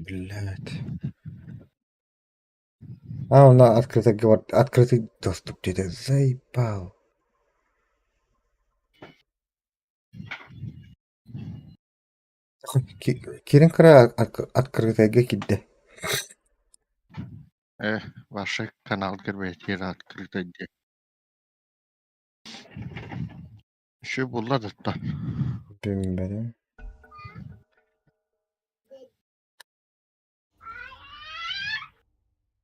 Блядь. А, он открытый говорит, открытый доступ диэтэ, заебал. Кирин кыра открытайга киирдэ. Ваша канал кэрбээтиэр открытай диэн. Үчүгэй буолла да Билбэтим.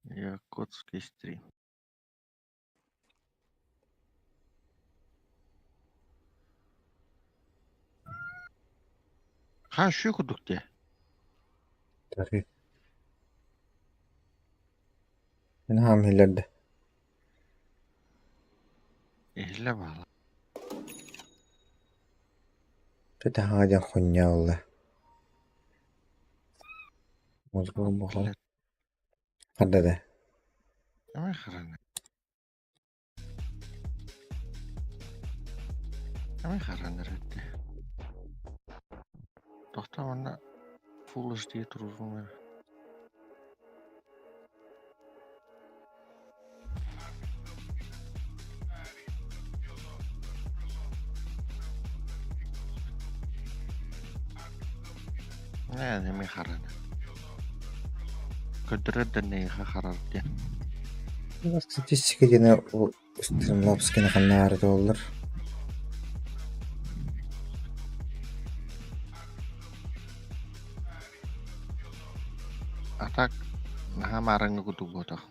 Якутский стрим. Хаһан үчүгэй курдук дии. Мин хаам иһиллэрдэ. Иһиллэ баала. Таһаҕа диэн хунньа ылла. Музыка буолла. Хардада. Эмэ хараны. Эмэ харанар этэ. Тохтоо манна Full HD туруорум эрэ. Ээ, эмиэ хараны. Көрдөрөр да эйиэхэ харар диэн. Статистика диэни Стремловскины ханна буоллар. А так наһаа маарыҥҥы курдук буотах.